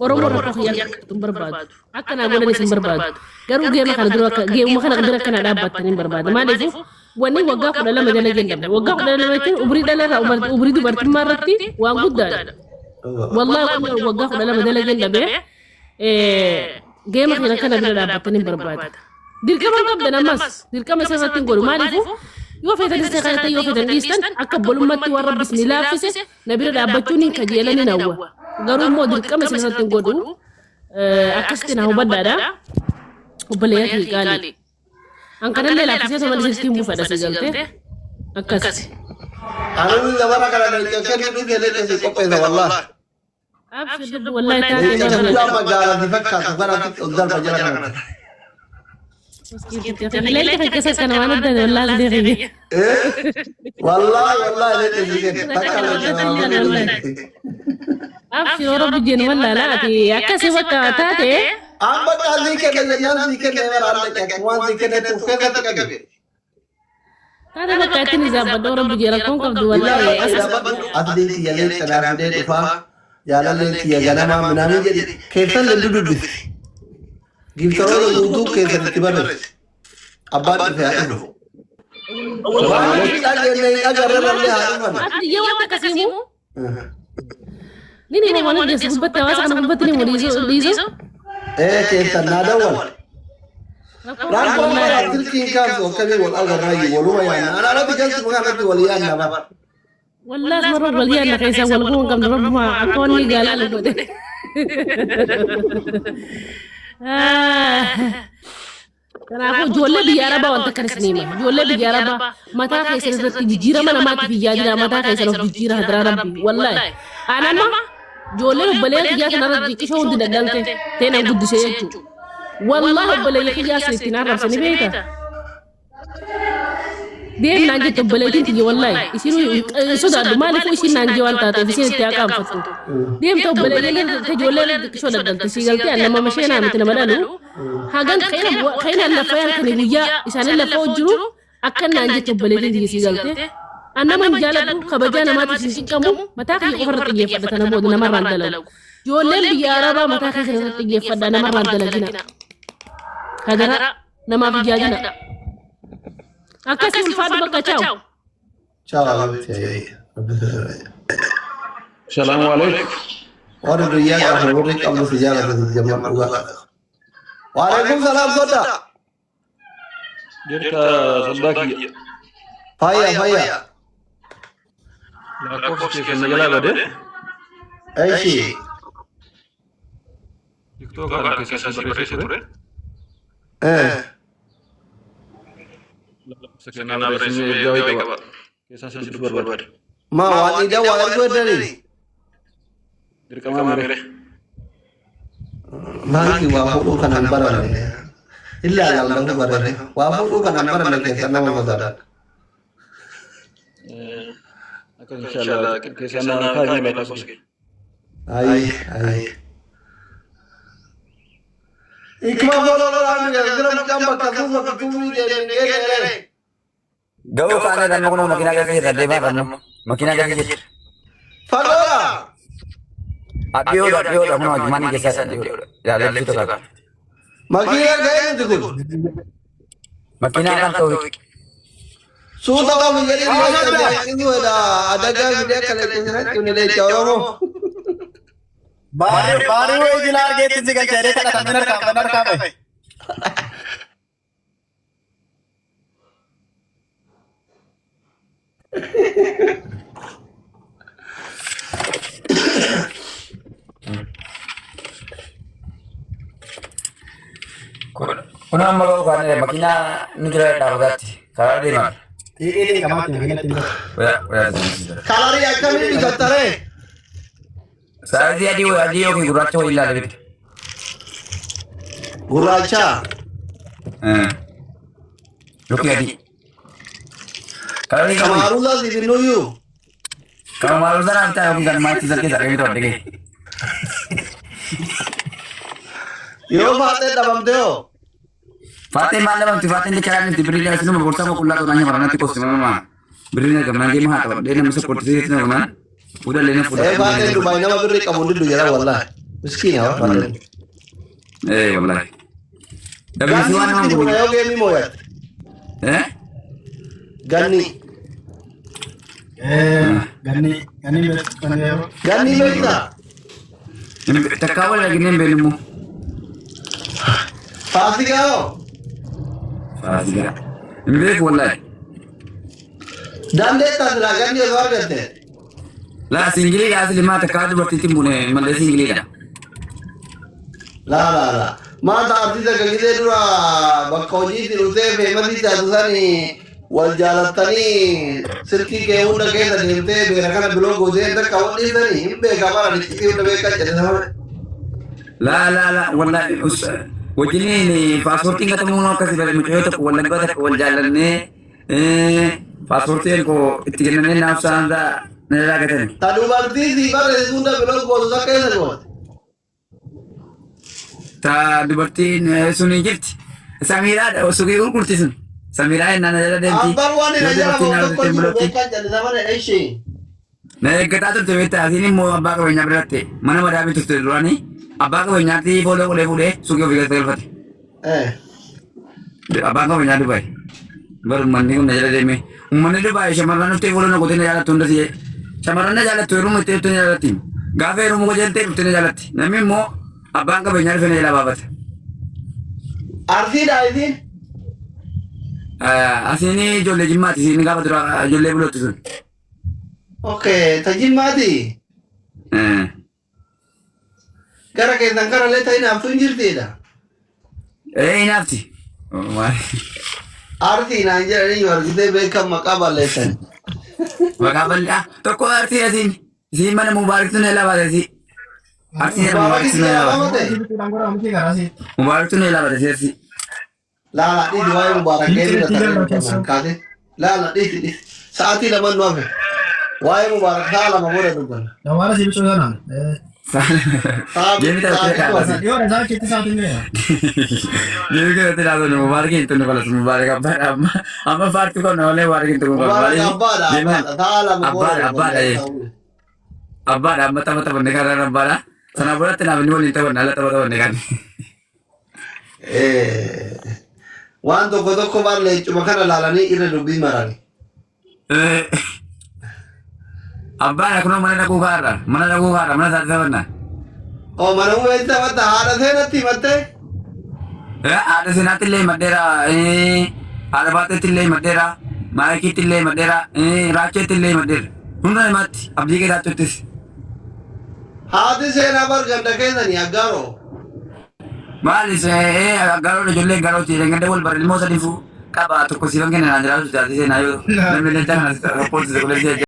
Oromoo rakkoo kiyya akka argatu hin barbaadu. Akka naa godhanis hin barbaadu. Garuu geema kana dura akka geemuma kana dura akka naa dhaabbattan hin barbaada. Maaliif wanni waggaa 12 dalagee hin dhabne. Waggaa 12 jechuun umrii dhala irraa umrii dubartummaa irratti waan guddaadha. Wallahi wanni waggaa 12 dalagee hin dhabe geema kana kana bira dhaabbattan hin barbaada. Dirqama hin qabdan ammas dirqama isa irratti hin godhu. Maaliif yoo feetan isa kanatti yoo feetan dhiistan akka obbolummaatti waan rabbi isin laaffise na bira dhaabbachuun hin kajeela ni hawwa. Garuu immoo dirqama isin irratti hin godhu. Akkasitti na hubadhaadha. Obboleeyyaa kiyya qaalii. An kanallee laaffisee osoo malee isinitti himuu fedha si galtee. Akkas. Anuu zamana kana leenca kennu dhufee leenca si qopheessa wallahi. Abshir lubbu wallahi taatee Leenca bara guddaa magaala si fakkaatu kanatti ol darba jala kanatti. Leenca kan keessa kana waan adda wallahi asii kiyya. Eh? Wallahi wallahi leenca si kenna. Takka leenca nama kennu. Abshir yoo rabbi jeen wallaala ati akkasii bakka taate. Amma qaalii kenna jennaan si kenna bara alla akkumaan si kenna tuuf keessatti qabe. Taate bakka ittiin izaabbadha rabbi jee rakkoon qabdu wallahi. Asliin kiyya leenca naa fidee dhufaa jaalalleen kiyya ganamaa minaamin jedhi keessan lenduu dubbisi. Giiftaroota guutuu keessan itti barreessi. Abbaan dhufe haa dhufu. Waan hin dhageenye hin agarre mallee haa dhufan. Ati yoo wanta akkasii himu ni ni waan geessu gubbatti hawaasa kana gubbatti ni dhiisu dhiisu. Ee keessan naa dawwal. Rakkoon bara silkiin kaasu akkamii wal agarraayyuu waluma yaanna. Ana alatti jalsi maqaa irratti wal yaanna bara. Wallahi asuma rabbi wal yaanna keessaa wal quban qabnu rabbuma akka wanni gaalaa nu godhe. Kanaafuu ijoollee biyya Arabaa wanta akkan isin hima. Ijoollee biyya Arabaa mataa keessan irratti jijjiirama namaatiif hin yaadina mataa keessan of jijjiira hadaraa rabbi. Wallahi. Aan amma ijoolleen obboleeyyan kiyyaa kanarra xiqqishoo hundi dadhalte ta'e nan guddise jechuudha. Wallahi obboleeyyan kiyyaa isin ittiin arrabse ni beekta. Deem naan jette obboleettiin tiyya wallahi isinuu hin sodaadhu maaliifuu isin naan jee waan taateef isin itti haa qaanfattu. Deemta obboleeyyan ijoollee xiqqishoo dadhalte sii galtee an nama masheenaa miti nama dhalu. Hagan ka'ina lafa halkanii guyyaa isaanin lafa jiru akkan naan jette obboleettiin tiyya sii galte. An nama hin jaaladhu kabajaa namaatiif hin cinqamu mataa kiyya qofa irra xiyyeeffadha tana booda namarraan dalagu. Ijoolleen biyya Arabaa mataa keessan irra xiyyeeffadha namarraan dalagina. Hadaraa namaaf hin yaadina. Akkasii ulfaadhu bakka chaawu. Ciao habibti. Salaamu alaikum. Warri guyyaa gaafa warri qabnu si jaalatu si jamma dhugaa. Waalaikum salaam sodda. Jirta soddaa kiyya. Fayya fayya. Lakkoofsi keessan na jalaa bade. Eshi. Tiktok kana keessa si barreessee ture. Eh. Lakkoofsa kennaa barreessee ergaa wayii qaba. Keessaan si dubbisuu barbaada. Ma waan dhiidaa waa erguu eddanii. Dirqamaa mere. Baankii waa fuudhuu kanaan baranne. Illaa lamdafuu barreesse. Waa fuudhuu kanaan baranne keessa nama sodaadha. Akka inshallah keessaan naa kaa'ee lakkoofsa kee. Ayi ayi. Ikma bololo laami gara mucaan bakka suuf bakka tuumii deemee geeree. Ga'uu kaanee dhamma kunoo makiinaa keessa jirra deemaa qabna. Makiinaa keessa jirra. Fagoodha. Dhiyoodha dhiyoodha kunoo ajumaanii keessaa dhiyoodha. Ilaalee bitu tokko. Makiinaa ga'ee nuti kun. Makiinaa kan ta'u Suuta qabu jedhee leenca jedha. Adagaa fidee akka leenca sanatti ni leenca Oromoo. Baarii baarii wayii jila argeetti si galcha jedhee kadhatan harkaan harkaan bahe. Kun amma ga'uu kaanee makiinaa nu jira dhaabataatti karaa deemaa. Xiiqiitiin qamaatti makiinatti hin bahu. Wayaa wayaa deemaa. Kalarii akkamii bitattaree? Saayizii adii adii yookiin gurraacha wayii ilaalee bite. Gurraacha. Yookiin adii. Kalarii qabu. Kamaaruusaa si binnuyyuu. Kama maaruusaa naan ta'e yookiin kan maatii isa keessa deemee to'adde ga'e. Yoo faaxee dhabamte hoo? Faaxeen maal dhabamti? Faaxeen dachaa miti birrii dhala sinuma boorsaa qullaa ta'u naan nyaata natti qosti mama. Birrii na gamnaan geema haa ta'u. Namni sopportii nama. Fuudhallee na fuudha. Ee baatee Dubaay nama birrii qabu hundinuu jira wallaahi. Miskiina waa baatee. Ee wallaahi. Dabreessi Ganni waan nama sitti buna godhu. yoo geemii mooyatte. Eh? Ganni. Ganni ganni beektu. Ganni beektaa? Takkaa wal arginee hin beeknu immoo. Faasigaa hoo? Faasigaa. Hin beeku wallaahi. Dandeettaa silaa ganni osoo argatte. Laa singiliidha asli maa takkaa dubartiitti hin buune malee singiliidha. Laa laa laa. Maata artista akka gisee dura bakka hojiitti dhuftee feemasii taatu sani wal jaalattanii silkii kee hunda keessa deemtee beera kana biloo gootee takka wal dhiistanii hin beekaa bara iccitii hunda beekaa jedhe sama. Laa laa laa wallaahi wajjiniin paaspoortiin gatamuu akkasii bari mucayyoo tokko wallaggaa takka wal jaallannee paaspoortiin koo itti kennamee naaf saan na jalaa gatame. Ta dubartii sii barreessitu hunda biloo gootu takka keessa goote. Ta dubartiin sun jirti. Samiiraadha suuqii gurgurti sun. Samiiraa jennaan na jala deemti. Abbaan waan Yoo hin jala dubartiin na tokko dhufte jiru bilotti. beekaa jedhe sama ishee. Na eeggataa turte beektaa asiin immoo abbaa qabeenyaa biratti mana madaamii turte duraanii abbaa qabeenyaatti fooloo qolee fuudhee suuqii ofii keessa galfate. Abbaan qabeenyaa Dubaay. Bar uummanni kun na jala deeme. Uummanni Dubaay shamarran dhuftee fooloo na gootee na jaalattu hunda si shamarran na jaalattu heeruma itti dhuftee na jaalatti. Gaafa heerumu qajeeltee dhuftee na jaalatti. Namni immoo abbaan qabeenyaa dhufee na jalaa baafata. Arsiidhaa isiin? Asiin ijoollee Jimmaati isiin gaafa dura ijoollee bulootti sun. Okay, ta Jimmaati. Gara keessan kanallee ta'in haftuu hin jirtiidha. Ee hinaafti. Arsii naan jedhanii yoo argitee beekan maqaa balleessan. Maqaa bal'aa tokko arsii asiin isiin mana Mubaariktu na labaate asii. Arsii jedhama Mubaarakis Mubaariktu na labaate. jedhama. Mubaariktu na labaate asii arsii. Laala dhiisi waa'ee Mubaarak deemuu dha kaase. Laala dhiisi dhiisi. Sa'aatii lama nu hafe. Waa'ee Mubaarak sa'a 2 booda dubbanna. Dawaara si bichuu sanaan. Deemii taphachuu Sa'aatii dhaabate. 7. Dhiyoodha isaan achitti sa'aatiin ga'eera. Deemii keessatti dhaabatu Mubaarak hin tunnu kalas Mubaarak abbaadha amma amma paartii qabna malee Mubaarak hin tunnu kalas. Mubaarak abbaadha abbaadha sa'a 2 booda Abbaadha abbaadha dubbanna. abbaadha amma tapha taphanne karaan abbaadha. Sana boodatti naaf inni waliin taphanne ala tapha taphanne kan. Waan tokko tokko bar leencuma kana laalanii irra dubbii marani. Abbaadha kunoo mana dhaquu kaarra mana dhaquu kaarra mana isaatti taphanna. Oo mana uumee taphatta haadha seenatti himattee? Haadha seenaatti illee himadheera haadha baateetti illee himadheera maayikiitti illee himadheera raacheetti illee himadheera hunda himaatti abdii keessaattis. Haati seenaa bar ganda keessanii aggaaroo. Maali aggaaroo ijoollee aggaaroo ganda wal bara ilmoo sadiifuu qaba tokko siifan kenna naan jiraatu taatee seenaa yoo namni leencaa kana sappoortii tokko leencaa.